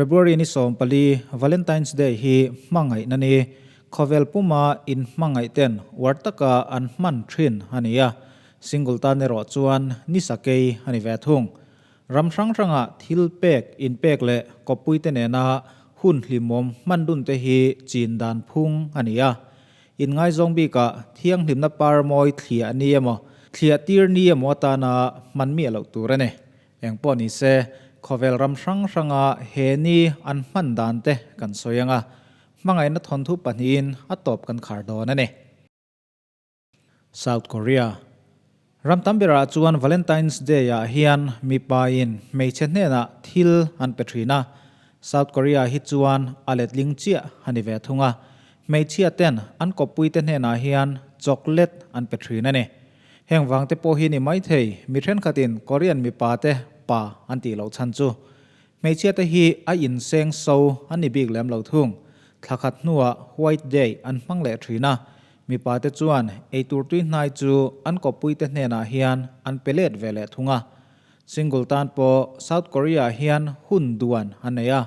February ni 14 Valentine's Day hi hmangaihna ni, khawvel puma inhmangaih ten uar taka an hman thin a ni a, single tan erawh chuan ni sakei a ni ve thung. Ram hrang hranga thil pek, inpek leh kawppuite nena hun hlimawm hman dun te hi chin dan phung a ni a. Inngaizawng bikah thianghlimna par mawi thliah ni emaw, thliah tir ni emaw atana hman miah loh tur a ni. Eng pawh ni se, khawvel ram hrang hranga he ni an hman dan te kan sawi ang a, hmangaihna thawnthu pahnihin a tawp kan khar dawn a ni. South Korea ram tam berah chuan Valentine's Day-ah hian mipain hmeichhe hnenah thil an pe thin a, South Korea hi chuan a letling chiah a ni ve thung a, hmeichhia ten an kawppuite hnenah hian chocolate an pe thin a ni. Heng vang te pawh hi ni maithei, mi thenkhatin Korean mipa te pa an tih loh chhan chu. Hmeichhia te hi a inseng so an ni bik lem lo thung. Thla khat hnuah White Day an hmang leh thin a, mipa te chuan eitur tui hnai chu an kawppui te hnenah hian an pe let ve leh thung a. Single tan pawh South Korea hian hun duan an nei a,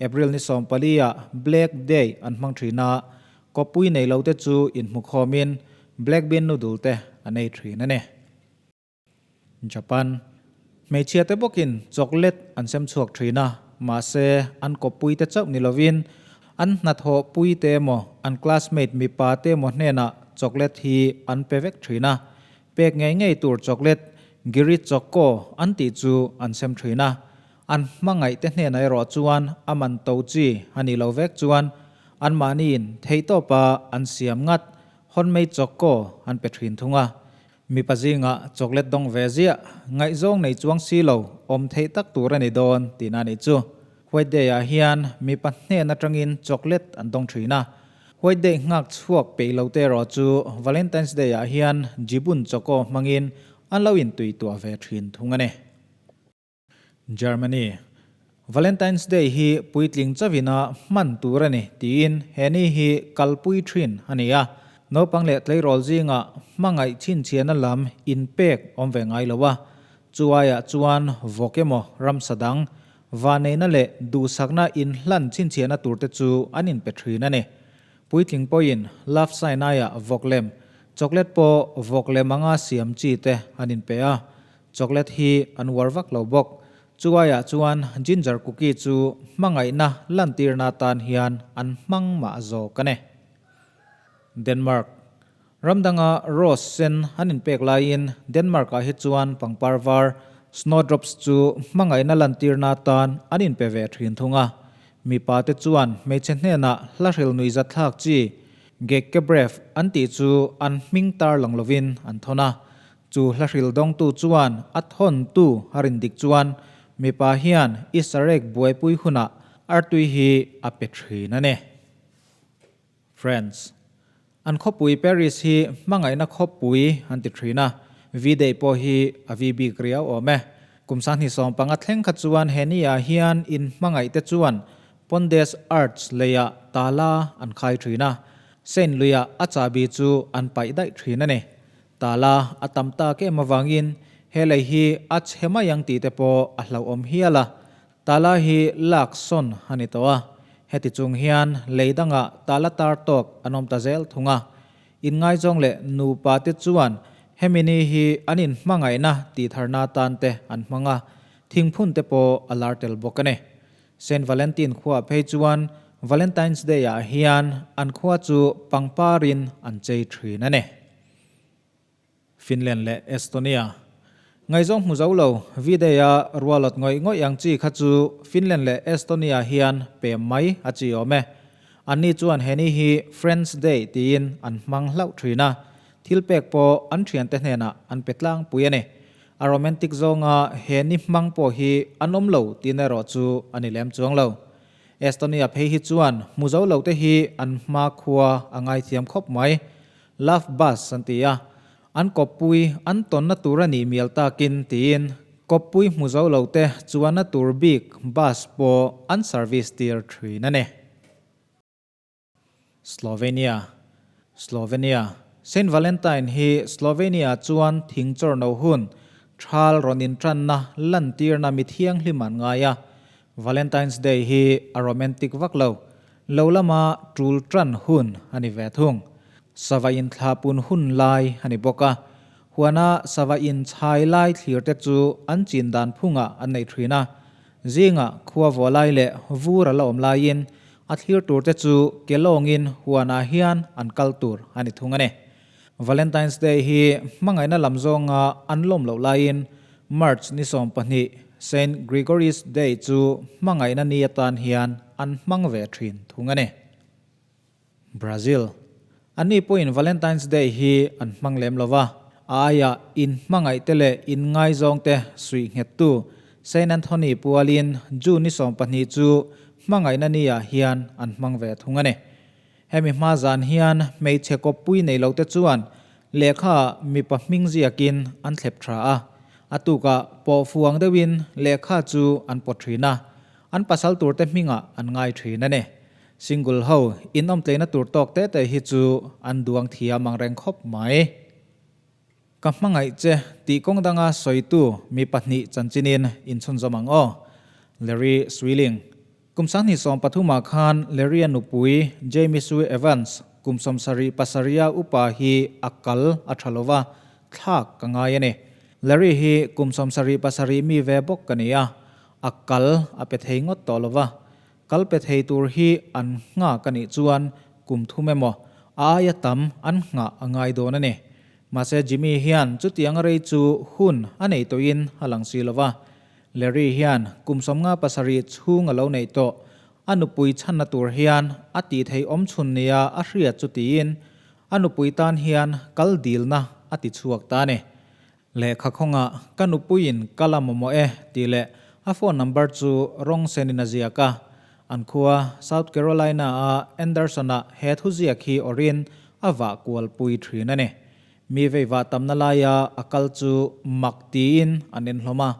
April ni 14 ah Black Day an hmang thin a, Kawppui nei lo te chu inhmukhawmin black bean noodle te an ei thin a ni. Japan. Hmeichhia te bawkin chocolate an sem chhuak thin a, mahse an kawppui te chauh ni lovin an hnathawh pui te emaw an classmate mipa te emaw hnenah chocolate hi an pe vek thin a. Pek ngei ngei tur chocolate Giri Choco an tih chu an sem thin a. An hmangaih te hnenah erawh chuan a man to chi a nih loh vek chuan anmahniin theihtawpa an siam ngat hawnmei chawkkaw an pe thin thung a. Mipa zingah chocolate dawng ve ziah, ngaihzawng nei chuang si lo awm theih tak tur a ni dawn tihna a nih chu. White Day-ah hian mipa hnen atangin chocolate an dawng thin a. White Day nghak chhuak peih lo te erawh chu Valentine's Day-ah hian jibun chawkaw hmangin an lo intuituah ve thin thung a ni. Germany. Valentine's Day hi puitling chauhina hman tur a ni tiin he ni hi kalpui thin a ni a. Naupang leh tleirawl zingah hmangaih chhinchhiahna lam inpek awm ve ngai lo a. Chu aiah chuan vawk emaw ramsa dang, vaneina leh duhsakna inhlan chhinchhiahna turte chu an inpe thin a ni. Puitling pawhin love sign aiah vawk lem, chocolate pawh vawk lem anga siam chi te an inpe a. Chocolate hi an uar vak lo bawk. Chu aiah chuan ginger cookie chu hmangaihna lantirna atan hian an hmang mah zawk a ni. Denmark ram danga rose sen an inpek laiin Denmark-ah hi chuan pangpar var, snowdrops, chu hmangaihna lantirna atan an inpe ve thin thung a. Mipa te chuan hmeichhe hnenah hla hril nuihzat thlak chi Gekkebrev an tih chu an hming tar lang lovin an thawn a. Chu hla hril dawngtu chuan a thawntu a rin dik chuan mipa hian Easter egg buaipui hunah artui hi a pe thin a ni. Friends. An khawpui Paris hi hmangaihna khawpui an ti thin a, V-Day pawh hi a vi bik riau awm e. Kum 2015 thleng kha chuan he ni ah hian in hmangaih te chuan Pont des Arts leiah tala an khai thin a, Seine luiah a chahbi chu an paih daih thin a ni. Tala a tam tak em avangin he lei hi a chhe mai ang tih te pawh a hlauhawm hial a, tala hi lak sawn a ni tawh a, heti chung hian lei dangah tala tar tawk an awm ta zel thung a. Inngaizawng leh nupa te chuan hemi ni hi an inhmangaihna tihtharna atan te an hmang a, thingphun te pawh a lar tel bawk a ni. Saint Valentine khuaah phei chuan Valentine's Day-ah hian an khua chu pangparin an chei thin a ni. Finland leh Estonia. Ngaihzawng hmu zo lo, V-Day-a rualawt ngawih ngawih ang chi kha chu Finland leh Estonia hian pem mai a chi awm e. Anni chuan he ni hi Friends Day tiin an hmang hlauh thin a, thil pek pawh an thiante hnenah an pe tlangpui a ni. A romantic zawnga he ni hmang pawh hi an awm lo tihna erawh chu a ni lem chuang lo. Estonia phei hi chuan hmu zo lo te hi an hma khua a ngaithiam khawp mai. Love bus an ti a, an kawppui an tawnna tur a nih mial takin tiin kawppui hmu zo lo te chuanna tur bik bus pawh an service tir thin a ni. Slovenia Slovenia Saint Valentine hi Slovenia chuan thing chawrno hun, thal rawn intranna lantirna mi thianghlim an ngai a. Valentine's Day hi a romantic vak lo. Lo lama tul tan hun a ni ve thung. Sava inthlahpun hun lai a ni bawk a. Huana sava inchhai lai thlir te chu an chin dan phungah an nei thin a. Zingah khua vua lai leh vur a la awm laiin a thlir tur te chu ke lawngin huanah hian an kal tur a ni thung a ni. Valentine's Day hi hmangaihna lam zawnga an lawm loh laiin March ni 12 Saint Gregory's Day chu hmangaihna ni atan hian an hmang ve thin thung a ni. Brazil. Anni pawhin Valentine's Day hi an hmang lem lo va, a aiah inhmangaih te leh inngaizawng te suih nghettu Saint Anthony pualin June ni 12 chu hmangaihna ni ah hian an hmang ve thung a ni. Hemi hma zan hian hmeichhe kawppui nei lo te chuan lehkha ah mipa hming ziakin an thlep tha a, a tukah pawh fuang deuhin lehkha chu an pawt thin a, an pasal tur te hmingah an ngai thin a ni. Single ho inawmtleina tur tawk te te hi chu an duang thiam ang reng khawp mai. Ka hmangaih che tih kawng danga sawitu mi pahnih chanchinin inchhunzawm ang aw. Larry Swilling. Kum 2013 ah khan Larry-a nupui Jamie Sue Evans kum 77 a upa hi a kal a tha lova, thlak ka ngai a ni. Larry hi kum 77 mi ve bawk ka ni a, a kal a pe thei ngawt tawh lova. Kal pe thei tur hi an nghak a nih chuan kum thum emaw a aia tam an nghah a ngai dawn a ni. Mahse Jimmy hian chutiang a rei chu hun a nei tawhin a lang si lo va. Larry hian kum 57 chhung a lo neih tawh a nupui chhanna tur hian a tih theih awm chhun nia a hriat chu tiin a nupui tan hian kal dilna a ti chhuak ta a ni. Lehkha khawngah ka nupuiin ka la mamawh e tih leh a phone number chu rawng senin a ziak a. An khua South Carolina-a Anderson-ah he thuziak hi awrin a vah kualpui thin a ni. Mi veivah tamna laia a kal chu mak tiin an enhlawm a.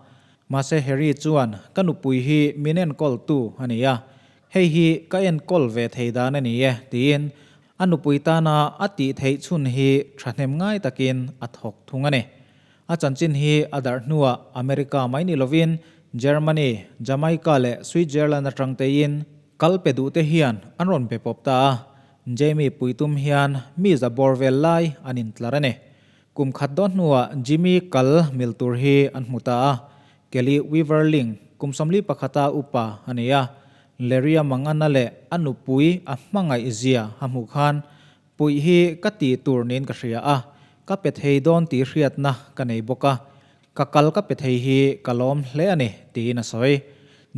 Mahse Harry chuan ka nupui hi min enkawltu a ni a, hei hi ka enkawl ve thei dan a ni e tiin A nupui tana a tih theih chhun hi thahnem ngai takin a thawk thung a ni. A chanchin hi a darh hnuah America mai ni lovin Germany, Jamaica leh Switzerland atang teiin kal pe duh te hian an rawn be pawp ta a. Jamie puitum hian mi za bawr vel lai an intlar a ni. Kum khat dawn hnuah Jimmy kal mil tur hi an hmu ta a. Kelly Weaverling, kum 41 a upa a ni a. Larry-a mangana leh a nupui a hmangaih zia a hmuh khan, Puih hi ka tih tur niin ka hria a, ka pe thei dawn tih hriatna ka nei bawk a, ka kal ka pe thei hi ka lawm hle a ni, tiin a sawi.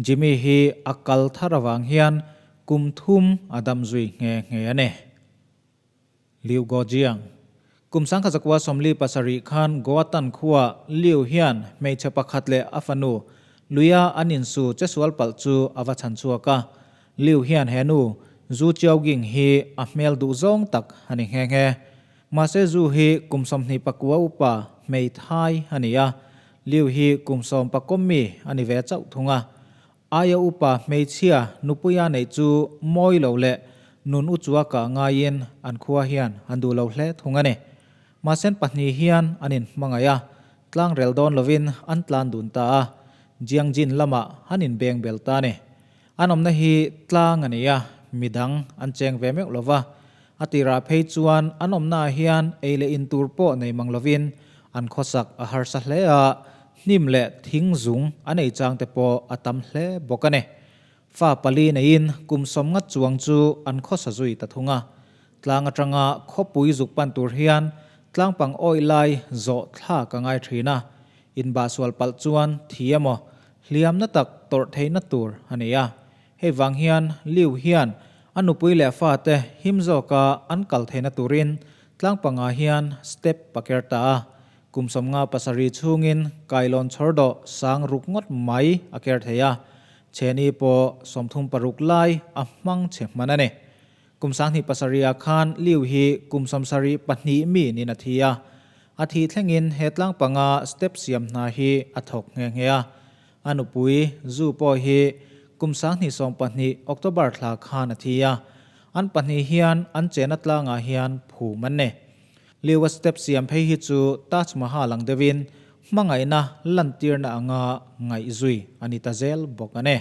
Jimmy hi a kal thar avang hian kum thum a dam zui nghe nghe a ni. Liu Gojiang. Kum 1947 khan Goa-tan khua Liu hian hmeichhe pakhat leh a fanu Luia an insu chesual palh chu a va chhan chhuak a. Liu hian he nu Zhu Qiaoying hi a hmel duh zawng tak a ni nghe nghe. Mahse Zhu hi kum 29 upa hmeithai a ni a, Liu hi kum 11 mi a ni ve chauh thung a. Aia upa hmeichhia nupuia neih chu mawi lo leh nun u chua kah ngaiin an khua hian an duh lo hle thung a ni. Mahsen pahnih hian an inhmangaih a, tlang rel dawn lovin an tlan dun ta a, Jiangjin lamah an inbeng bel ta a ni. An awmna hi tlang a ni a, midang an cheng ve meuh lo va. A tirah phei chuan an awmnaah hian ei leh in tur pawh nei mang lovin an khawsak a harsa hle a, hnim leh thing zung an ei chang te pawh a tam hle bawk a ni. Fa pali neiin kum 50 chuang chu an khawsa zui ta thung a. Tlang atanga khawpui zuk pan tur hian tlangpang awih lai zawh thlak a ngai thin a, inbahsual palh chuan thi emaw hliamna tak tawrh theihna tur a ni a. Hei vang hian Liu hian a nupui leh fate him zawka an kal theihna turin tlang panga hian step a ker ta a. Kum 57 chhungin kailawn chhawr dawh sang ruk ngawt mai a ker thei a, chheni pawh 36 lai a hmang chhe hman a ni. Kum 2007 ah khan Liu hi kum 72 mi niin a thi a. A thih thlengin he tlang panga step siam hna hi a thawk nghe nghe a. A nupui Zu pawh hi kum 2020 October thla khan a thi a, an pahnih hian an chena tlangah hian phum an ni. Liu-a step siam phei hi chu Taj Mahal ang deuhin hmangaihna lantirna anga ngaihzui a ni ta zel bawk a ni.